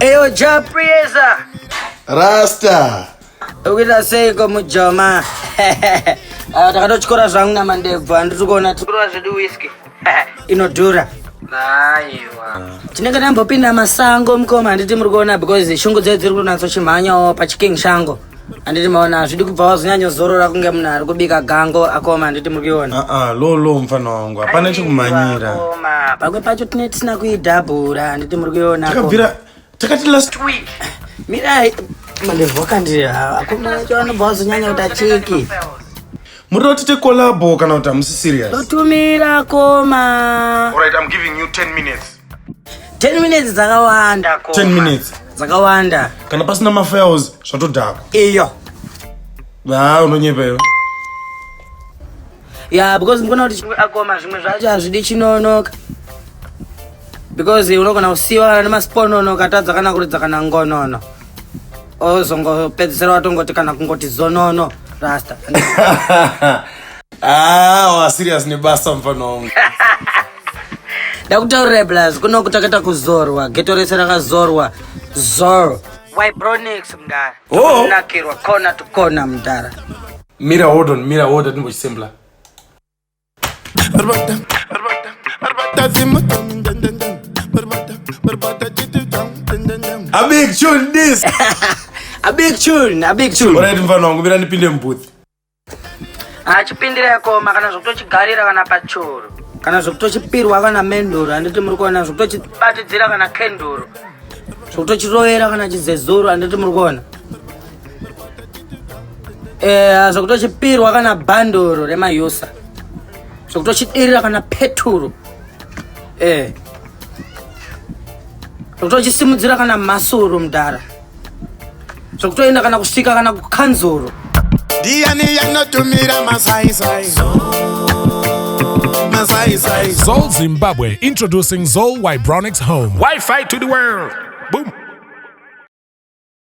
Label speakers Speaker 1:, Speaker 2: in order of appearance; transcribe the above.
Speaker 1: Eyo Jah Prayzah.
Speaker 2: Rasta.
Speaker 1: Ukuita seiko mujoma? Ah, takatotyora zvangu namandebvu, handiri kuona tikurova zvedu whisky. Inodhura. Aiwa. Tinenge tambopinda masango mukoma, handiti muri kuona, because shungu dzedu dziri kunatsochimhanyawo pachiking shango. Handiti maona, hazvidi kubva wazonyanyozorora kunge munhu ari kubika gango, akoma, handiti muri kuiona.
Speaker 2: Aa, lo lo, mufana wangu, hapana chekumhanyira.
Speaker 1: Akoma, pamwe pacho tine tisina kuidhabhura, handiti muri kuiona.
Speaker 2: Takabvira takati last week.
Speaker 1: Mirai, mandebvu akandi akoma acho anobva wazonyanya kuti acheki.
Speaker 2: Muri kuti tiite collabo kana kuti hamusi serious?
Speaker 1: Totumira, koma.
Speaker 2: Alright, I'm giving you 10 minutes.
Speaker 1: 10 minutes dzakawanda, koma.
Speaker 2: 10 minutes.
Speaker 1: Dzakawanda.
Speaker 2: Kana pasina mafiles, zvatodhakwa.
Speaker 1: Iyo.
Speaker 2: Ha, unonyepa iwe.
Speaker 1: Ya, because ndikuona kuti akoma, zvimwe zvacho hazvidi chinonoka, because unogona kusiyiwa kana nemasiponono, katadza kana kuridza kana ngonono, ozongopedzisira watongoti kana kungoti zonono, rasta.
Speaker 2: Ah, wa serious nebasa, mufana wangu.
Speaker 1: Ndakutaurirai plus kuno kutakaita kuzorwa, geto rese rakazorwa zor Vibronix, mudara.
Speaker 2: Oh.
Speaker 1: Nakirwa corner to corner, mudara.
Speaker 2: Mira, hold on, mira, hold on, ndimbochisampler.
Speaker 3: Barbata, barbata, barbata, zimuta, dun, dun, dun. Barbata, barbata, jitu, dun, dun, dun, dun.
Speaker 2: A big tune this.
Speaker 1: A big tune, a big tune.
Speaker 2: Alright, mufana wangu, mira ndipinde mubooth.
Speaker 1: Achipindirai koma, kana zvokutochigarira kana pachuru, kana zvokutochipirwa kana menduro, handiti muri kuona, zvokutochibatidzira kana kenduro, zvokutochirovera kana chizezuru, handiti muri kuona, zvokutochipirwa kana bhanduru remayusa, zvokutochidirira kana peturu, zvokutochisimudzira kana masuru, mudhara, zvokutoenda kana kusvika kana kukanzuru.
Speaker 3: Ndiani yanotumira masaisai, masaisai?
Speaker 4: Zol Zimbabwe introducing Zol Vibronix Home.
Speaker 5: Wi-Fi to the world. Boom.